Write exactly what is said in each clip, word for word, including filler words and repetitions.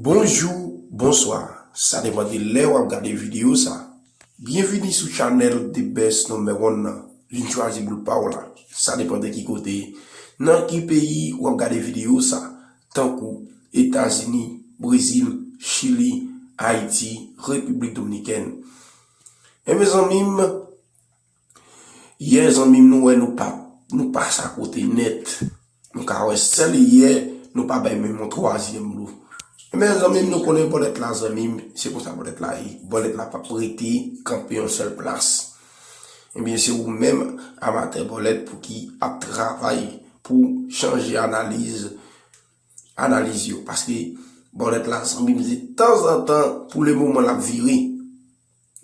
Bonjou, bonswa. Sa depann de lè w ap gade videyo sa. Byenvini sou chanèl The Best Number One nan. Vin chwazi boul pa w la. Sa depann de ki kote, nan ki peyi w ap gade videyo sa. Tankou Etazini, Brezil, Chili, Ayiti, Repiblik Dominikèn. Enben zanmi m, yè zanmi m, nou wè nou pa, nou pase akote nèt. Nou ka wè sèl yè nou pa bay menm yon twazyèm lo. Enben zanmi m, nou konnen bòlèt la zanmi m, se konsa bòlèt la ye. Bòlèt la p ap rete kanpe yon sèl plas. Enben se ou menm amatè bòlèt pou ki ap travay pou chanje analiz, analiz yo. Paske bòlèt la zanmi m se tanzantan, pou le moman l ap vire.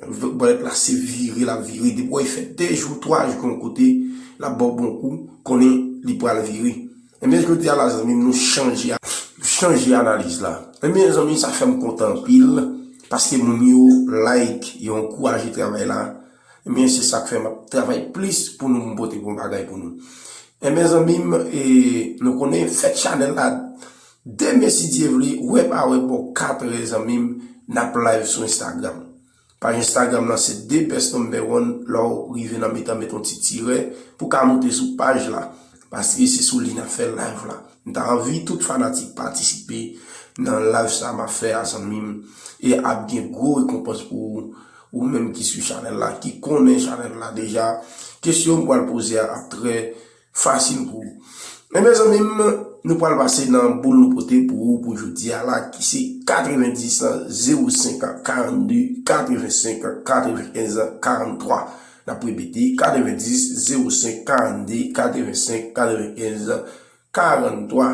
Bòlèt la se vire l ap vire. Depi w wè l fè de jou, twa jou yon kote, l ap ba w bon kou, konnen li pral vire. Enben jodi a la zanmi m, nou chanje, nou chanje analiz la. Enben zanmi m, sa fè m kontan anpil, paske moun yo like, yo ankouraje travay la. Enben se sa k fè m ap travay plis pou nou pote bon bagay pou nou. Enben zanmi m, e, nou konnen fèt chanèl la, demen si Dye vle, wè pa wè bò katrè zanmi m, n ap live sou Instagram. Paj Instagram lan se The Best Number One. Lè w rive nan mitan, mete yon ti tirè pou w ka moute sou paj la. Paske se sou li n ap fè live la. M ta anvi tout fanatik patisipe nan live sa m ap fè a zanmi m. E ap gen gwo rekonpans pou ou, ou menm ki swiv chanèl la, ki konnen chanèl la deja. Kesyon m pral poze a ap trè fasil pou ou. Enben zanmi m, nou pral pase nan boul nou pote pou ou pou jodi a la, ki se katrevendis zewo senk karannde katrevensenk katrevenkenz karanntwa. N ap repete, katrevendis zewo senk karannde katrevensenk katrevenkenz karanntwa.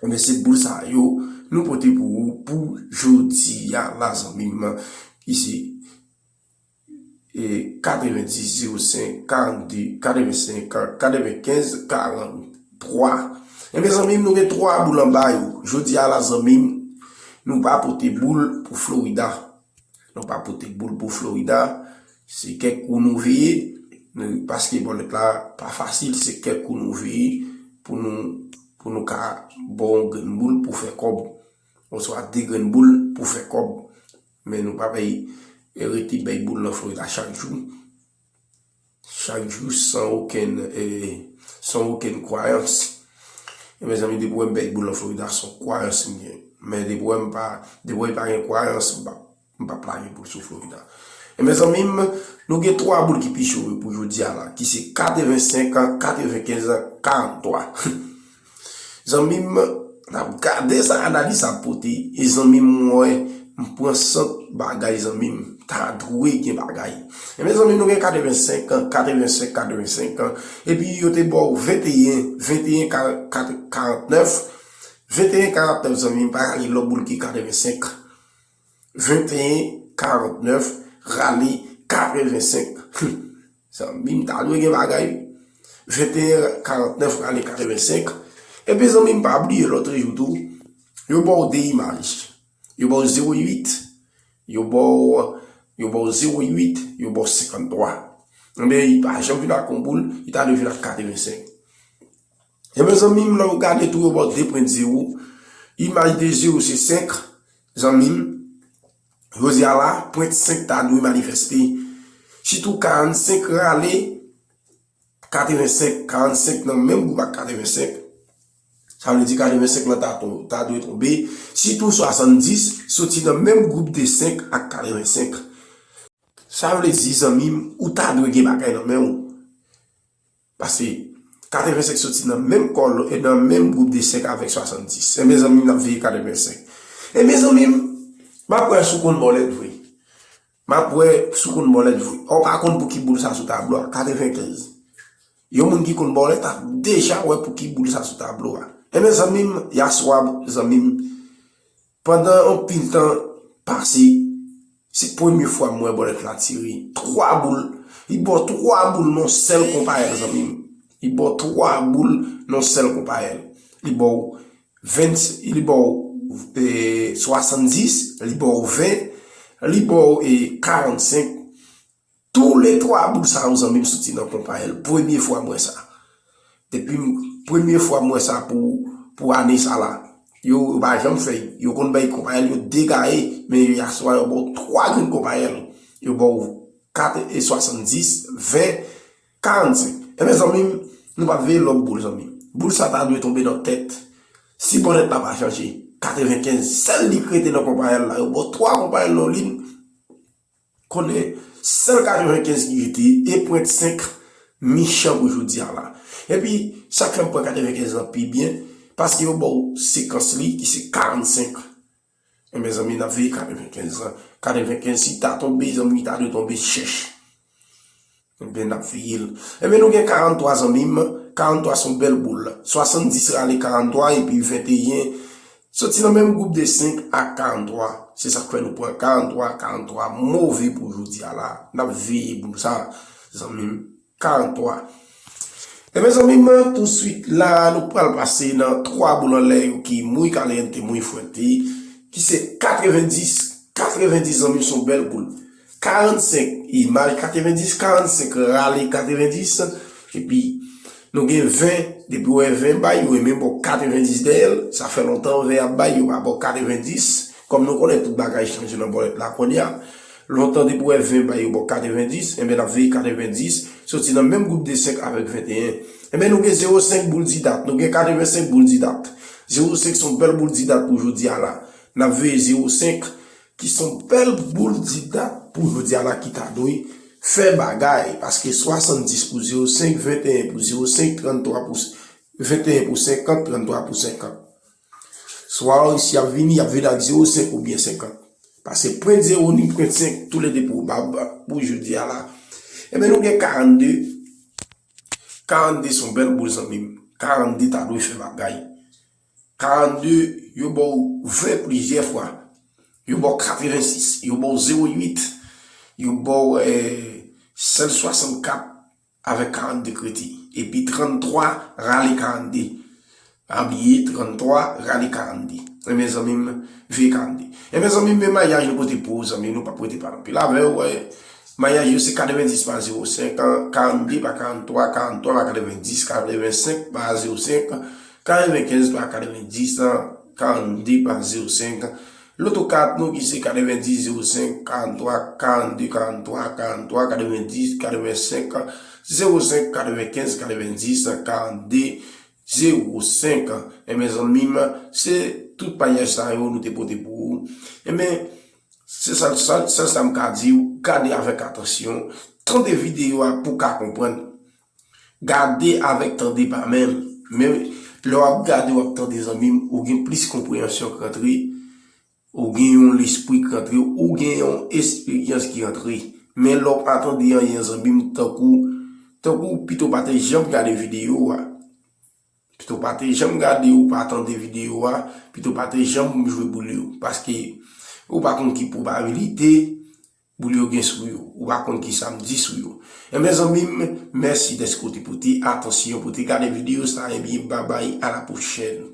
Enben se boul sa yo nou pote pou ou pou jodi a la zanmi m, ki se e, katrevendis zewo senk karannde katrevensenk katrevenkenz karanntwa. Enben zanmi m, nou gen twa boul anba yo. Jodi a la zanmi m, nou pa pote boul pou Florida. Nou pa pote boul pou Florida. Se kèk kou nou veye, nou, paske bòlèt la pa fasil, se kèk kou nou veye pou nou, pou nou ka ba w yon grenn boul pou fè kòb, oswa de grenn boul pou fè kòb. Men nou pa bay, e, rete bay boul nan Florida chak jou. Chak jou san okenn, e, san okenn kwayans. E mezanmi, depi w wè m bay boul nan Florida, se yon kwayans m gen. Men depi w wè m pa, depi w wè pa gen kwayans, m pa, m p ap lage boul sou Florida. E mezanmi m, nou gen twa boul ki pi cho yo pou jodi a la, ki se katrevensenk, katrevenkenz, karanntwa. Zanmi m, n ap gade sa analiz sa ap pote. E zanmi m, mwen, m pran sant bagay, zanmi m. Ta dwe gen bagay. Enben, zanmi m, nou gen katrevensenk, katrevensenk, katrevensenk. Epi yo te ba w venteyen, venteyen, karannèf, venteyen, karannèf, zanmi m, pa ka gen lòt boul ki katrevensenk. Venteyen, karannèf, rale katrevensenk. Zanmi m, ta dwe gen bagay. Venteyen, karannèf, rale katrevensenk. Epi, zanmi m, pa bliye lòt jou tou, yo ba w de imaj. Yo ba w zewo uit, yo ba w, yo ba w zewo uit, yo ba w senkanntwa. Enben, li pa janm vin ak yon boul, li ta dwe vin ak katrevensenk. Enben, zanmi m, lè w gade tou, yo ba w de pwent zewo. Imaj de zewo se senk, zanmi m. Jodi a la, pwent senk ta dwe manifeste. Sitou karannsenk rale katrevensenk, karannsenk nan menm gwoup ak katrevensenk. Sa vle di katrevensenk lan ta ton-, ta dwe tonbe. Sitou swasanndis soti nan menm gwoup de senk ak katrevensenk. Sa vle di, zanmi m, ou ta dwe gen bagay nan men w. Paske katrevensenk soti nan menm kòl, e nan menm gwoup de senk avèk swasanndis. Enben, zanmi m, n ap veye katrevensenk. Enben, zanmi m, m ap wè si w konn bòlèt vre. M ap wè si w konn bòlèt vre. Ou pa konn pou ki boul sa sou tablo a, katrevenkenz. Yon moun ki konn bòlèt ap deja wè pou ki boul sa sou tablo a. Enben, zanmi m, yèswa, zanmi m, pandan anpil tan pase, se premye fwa m wè bòlèt la tire twa boul. Li ba w twa boul nan sèl konpayèl, zanmi m. Li ba w twa boul nan sèl konpayèl. Li ba w venn, li ba w, e, swasanndis, li ba w ven, Li ba w e karannsenk. Tou le twa boul sa yo, zanmi m, soti nan konpayèl. Premye fwa m wè sa. Depi m, premye fwa m wè sa pou, pou ane sa la. Yo, yo pa janm fè. Yo konn bay konpayèl, yo degaye, men aswè a yo ba w twa grenn konpayèl. Yo ba w kat e swasanndis, ven, karannsenk. Enben, zanmi m, nou p ap veye lòt boul, zanmi m. Boul sa ta dwe tonbe nan tèt. Si bònèt la pa chanje, katrevenkenz, sèl li k rete nan konpayèl la. Yo ba w twa konpayèl nan yon liy, konnen sèl katrevenkenz ki rete, e pwent senk mechan pou jodi a la. Epi, sa k fè m pran katrevenkenz lan pi byen, paske yo ba w sekans li, ki se karannsenk. Enben, zanmi, n ap veye katrevenkenz lan. Katrevenkenz, si ta tonbe, zanmi, ta dwe tonbe chèch. Enben, n ap veye l. Enben, nou gen karanntwa, zanmi m. Karanntwa se yon bèl boul. Swasanndis rale karanntwa, epi venteyen soti nan menm gwoup de senk ak karanntwa. Se sa k fè nou pran karanntwa, karanntwa move pou jodi a la. N ap veye boul sa, zanmi m. Karanntwa. Enben, zanmi m, touswit la, nou pral pase nan twa boul anlè yo ki muy caliente, muy fuerte, ki se katrevendis. Katrevendis, zanmi m, se yon bèl boul. Karannsenk, imaj katrevendis, karannsenk rale katrevendis, epi nou gen ven, depi w wè ven bay, yo renmen ba w katrevendis dèyè l, sa fè lontan ven ap bay, yo pa ba w katrevendis, kòm nou konnen tout bagay chanje nan bòlèt la kounye a. Lontan depi w wè ven bay, yo ba w katrevendis, enben n ap veye katrevendis, soti nan menm gwoup de senk avèk venteyen. Enben nou gen zewo senk boul di dat, nou gen katrevensenk boul di dat. Zewo senk se yon bèl boul di dat pou jodi a la. N ap veye zewo senk, ki se yon bèl boul di dat pou jodi a la ki ta dwe fè bagay, paske swasanndis pou zewo senk, venteyen pou zewo senk, tranntwa pou, venteyen pou senkant, tranntwa pou senkant. Swa isi ap vini, y ap vini ak zewo senk oubyen senkant. Paske pwent zewo ni pwent senk, toulede pwobab pou jodi a la. Enben, nou gen karannde. Karannde se yon bèl boul, zanmi m. Karannde ta dwe fè bagay. Karannde, yo ba w ven plizyè fwa. Yo ba w katrevensis, yo ba w zewo uit, yo ba w, eh, sèl swasannkat avèk karannde k rete. Epi tranntwa rale karannde. Pa bliye, tranntwa rale karannde. Enben, zanmi m, veye karannde. Enben, zanmi m, men mayaj yo pote pou ou, zanmi m, nou p ap rete pale anpil avè w, wè. Mayaj yo se katrevendis pa zewo senk, karannde pa karanntwa, karanntwa pa katrevendis, katrevensenk pa zewo senk, katrevenkenz pa katrevendis, karannde pa zewo senk. Loto kat nou ki se katrevendis zewo senk karanntwa, karannde karanntwa, karanntwa katrevendis, katrevensenk zewo senk, katrevenkenz katrevendis, karannde zewo senk. Enben, zanmi m, se tout mayaj sa yo nou te pote pou ou. Enben, se sèl, sèl, sèl sa m ka di w, gade avèk atansyon, tande videyo a pou w ka konprann. Gade avèk tande pa menm. Men lè w ap gade, w ap tande, zanmi m, ou gen plis konpreyansyon k rantre, ou gen yon lespri k rantre, ou gen yon esperyans ki rantre. Men lè w pa tande anyen, zanmi m, tankou, tankou pito w pa te janm gade videyo a. Pito w pa te janm gade, ou pa tande videyo a, pito w pa te janm jwe boul yo. Paske ou pa konn ki pwobabilite boul yo gen sou yo. Ou pa konn ki sa m di sou yo. Enben, zanmi m, mèsi dèske w te pote atansyon pou w te gade videyo sa, ebyen, babay, a la pwochèn.